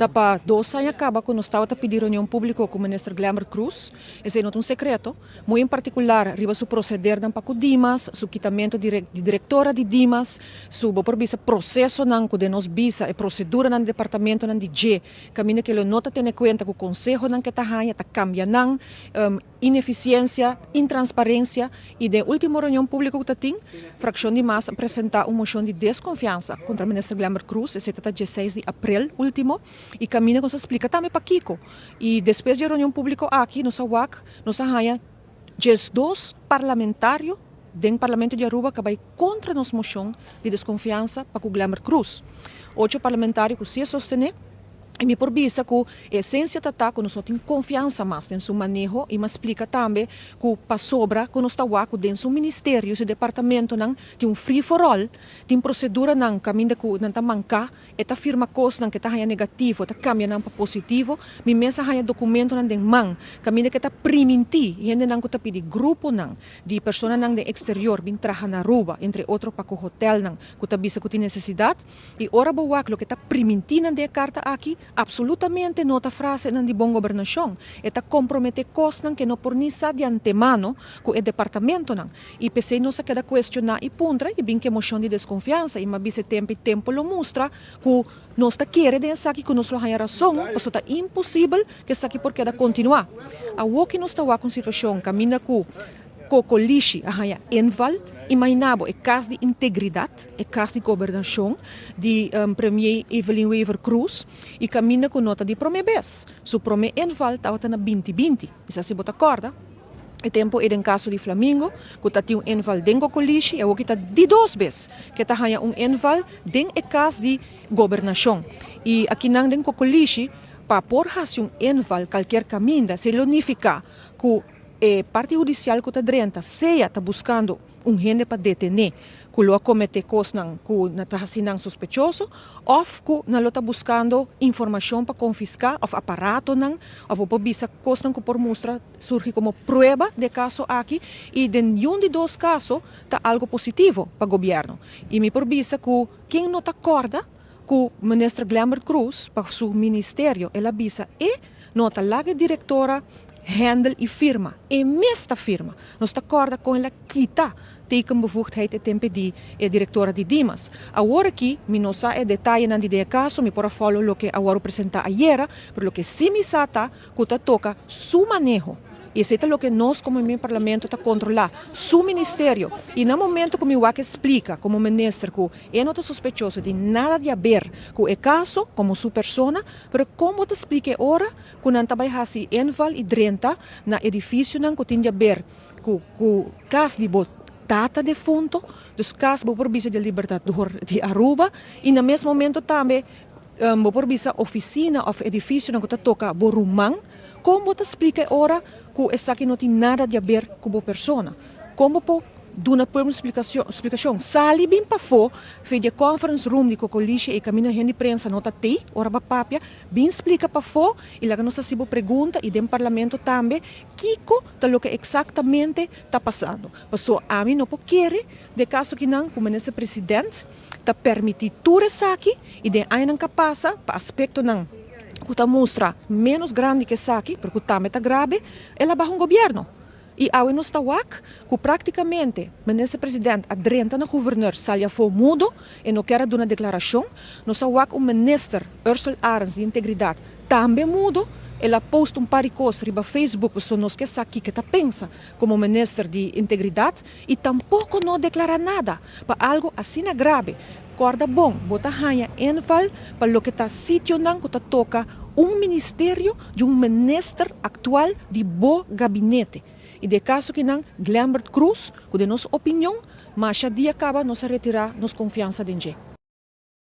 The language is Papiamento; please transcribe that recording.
Ta pa 2 aña caba cu nos tabata pidi reunion publico cu minister Glenbert Croes. Esey no ta un secreto. Muy en particular, riba su proceder nan pa cu Dimas, su kitamento di directora di Dimas, su bo por bisa proceso nan cu den nos bisa e procedura nan departamento nan di G, caminda cu e no ta tene cuenta cu conseho nan cu ta haya, ta cambia nan, ineficiencia, intransparencia. Y den ultimo reunion publico cu tin, fraccion di MAS a presenta un mocion di desconfiansa contra minister Glenbert Croes, esey ta 16 di april ultimo, y caminda cu nos a splica tambe pakico. Y despues di reunion publico aki, nos a wak, nos a haya 12 parlamentario den parlamento di Aruba cu a bay contra nos mocion di desconfiansa pa cu Glenbert Croes. Ocho parlamentario cu si a sostene. Y mi por bisa cu esencia ta cu nos no tin confiansa mas den su maneho y m'a splica tambe cu pasobra cu nos ta wak cu den su ministerio, su departamento nan tin un free for all, tin procedura nan caminda cu nan ta manca, e ta firma cos nan cu ta haya negativo, ta cambia nan pa positivo. Mi mes a haya documento nan den man, caminda cu ta priminti, hende nan cu ta pidi grupo nan, di persona nan den exterior, bin traha na Aruba, entre otro pa cu hotel nan, cu ta bisa cu tin necesidad, y ora bo wak loke ta priminti nan den e carta aki, absolutamente no ta frase nan di bon gobernacion. E ta compromete cos nan cu no por ni sa di antemano cu e departamento nan. Y p'esey nos a keda cuestiona y puntra y bin cu mocion di desconfiansa y m'a bisa tempo y tempo lo mustra cu nos ta kere den esaki cu nos lo haya rason, paso ta imposibel cu esaki por keda continua. Awo cu nos ta wak un situacion caminda cu Cocolishi a haya inval, imagina bo, e cas di integridad, e cas di gobernacion di premier Evelyn Wever-Croes y caminda cu no ta di prome bes. Su prome inval tabata na 2020. Bisa si bo ta corda, e tempo e caso di Flamingo, cu tatin un inval den Cocolishi, y aki ta di dos bes, cu ta haya un inval den e cas di gobernacion. Y aki nan den Cocolishi, pa por haci un inval cualkier caminda, esey lo nifica cu e parti hudicial cu ta drenta, sea ta buscando un hende pa detene, cu lo a comete cosnan cu nan ta haci sospechoso, of cu nan lo ta buscando informacion pa confisca, of aparato nan, of pa bisa cosnan cu por mustra surgi como prueba di e caso aki, y den un di dos caso ta algo positivo pa gobierno. Y mi por bisa cu ken no ta corda cu minister Glenbert Croes, pa su ministerio, el a bisa e no ta laga directora handle y firma. E mes ta firma. Nos ta corda con el a kita tekenbevoegdheid e tempo di e directora di Dimas. Awor aki, mi no sa e detaye nan di e caso, mi por a follow loke a wordo presenta ayera, pero loke si mi sa ta, cu ta toca su maneho. Y esey ta loke nos como mi parlamento ta controla su ministerio. Y na momento cu mi wak splica como minister cu e no ta sospechoso di nada di haber cu e caso como su persona, pero con ta splica ora cu nan ta bay hasi inval y drenta na edificio nan cu tin di haber cu cas di bo tata defunto, dus cas bo por bisa di Libertador di Aruba, y na mes momento tambe bo por bisa oficina of edificio nan cu ta toca bo ruman, con ta splica ora cu esaki no tin nada di haber cu bo persona? Con por duna por un splicacion, splicacion? Sali bin pafo, video conference room di Cocolishi y caminda hende prensa no ta te, ora ba papia, bin splica pafo y laga nos haci bo pregunta y den parlamento tambe, kico ta loke exactamente ta pasando. Paso ami no por kere den caso aki nan, como minister president, ta permiti tur esaki y den añanan cu a pasa pa aspecto nan cu ta mustra menos grandi cu esaki, pero tambe ta grave, el a baha un gobierno. Y awe nos ta wak, cu practicamente minister president a drenta na gouverneur sali afo mudo y no kier duna declaracion. Nos a wak un minister Ursell Arends di integridad tambe mudo. El a post un par di cos riba Facebook, so nos kier sa kico e ta pensa como minister di integridad y tampoco no declara nada pa algo asina grave. Corda bon, bo ta haya inval pa loke ta sitio nan cu ta toca un ministerio di un minister actual di bo gabinete. Y den caso aki nan Glenbert Croes, cu den nos opinion, mas dia caba nos a retira nos confiansa den dje.